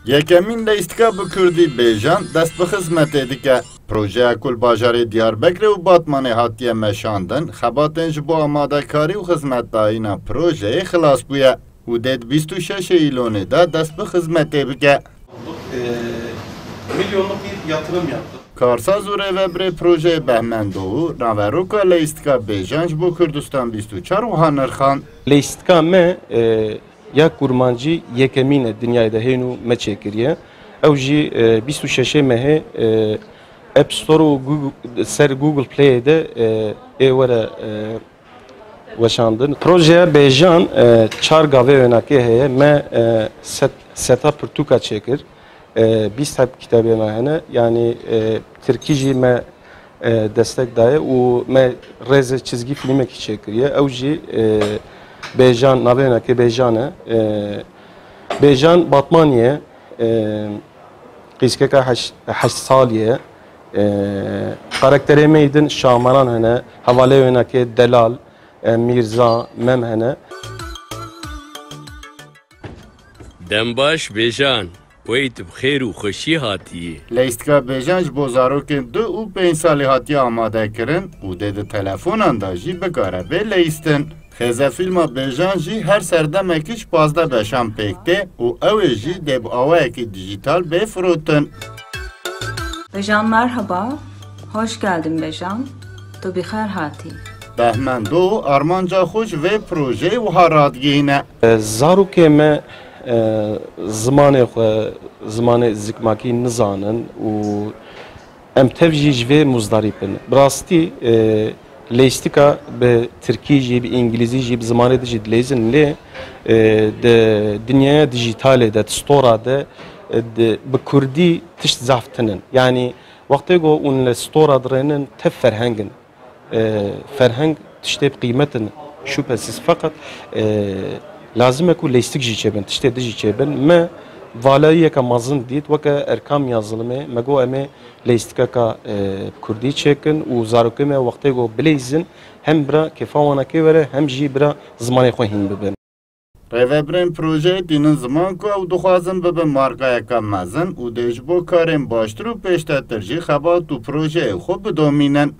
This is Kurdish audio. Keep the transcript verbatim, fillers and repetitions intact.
Yekemîn leyîstika bi kurdî Bêjan dest bi xizmetê dike. Projeya ku li bajarê Diyarbekirê û Batmanê hatiye meşandin, xebatên ji bo amadekarî û xizmetdayîna projeyê xilas bûye û dê di bîst û şeş Îlonê de dest bi xizmetê bike. Ee, milyonluk bir yatırım yaptık. Karsaz û rêvebirê projeyê Behmen Doğu, naveroka leyîstika Bêjan ji bo Kurdistan bîst û çar wiha nirxand. Leyîstika me e, ya kurmancî yekemîn e dinyayê de hên û me çêkiriye. Ew jî e, bîst û şeşê mehê e, App Store û Google, ser Google Playê de e, ê were e, weşandin. Projeya Bêjan e, çar gavê wênakê heye. Me e, set, seta pirtûka çêkir. E, bîst heb kitabê me hene. Yanî e, tirkî jî me e, destek daye û me rêzê çizgî fîlmekî çêkiriye. Ew jî e, Bêjan, navê wênakê Bêjan e. E, Bêjan Batmanî ye. E, qîzkeka heşt, heşt salî ye. E, karakterê me yê din Şamaran hene, hevalê wênakê Delal, e, Mîrza, Mem hene. Dem baş Bêjan, wey tu bi xêr û xweşî hatiyî. Leyîstika Bêjan ji bo zarokên du û pênc salî hatiye amade kirin û dê di telefonan de jî bikare bê leyîstin. Xêzefîlma Bêjan jî her serdemekî ji pazdeh beşan pêk tê û ew ê jî dê bi awayekî dijîtal bê firotin. Bejan merhaba, hoş geldin Bejan, tu bi xêr hatî. Behmen Doğu armanca xwe ji vê projeyê wiha radigihîne. Zarokê me e, zimanê xwe, zimanê zikmakî nizanin û em tev jî ji vê muzdarîb in. Bi rastî e, leyîstika bi tirkî jî, bi îngilîzî jî, bi zimanê din jî dileyîzin lê e, di dinyaya dijîtalê de, di stora de e, di, bi kurdî tişt zaf tinin. Yanî wextê ku hûn li stora dirênin tev ferheng in. E, ferheng tiştê bi qîmet in şüphesiz, feqet e, lazim e ku leyîstik jî çêbin, tiştê din jî çêbin. Me valayiyeke mezin dît, weke Erkam Yazılımê, me got em ê leyîstikeka e, bi kurdî çêkin û zarokê me wextê ku bileyzin hem bira kêfa wana kê were hem jî bira zimanê xwe hîn bibin. Rêvebirên projeyê tînin ziman ku ew dixwazin bibin markayeke mezin û dê ji bo karên baştir û pêştetir jî xebat û projeyê xwe bidomînin.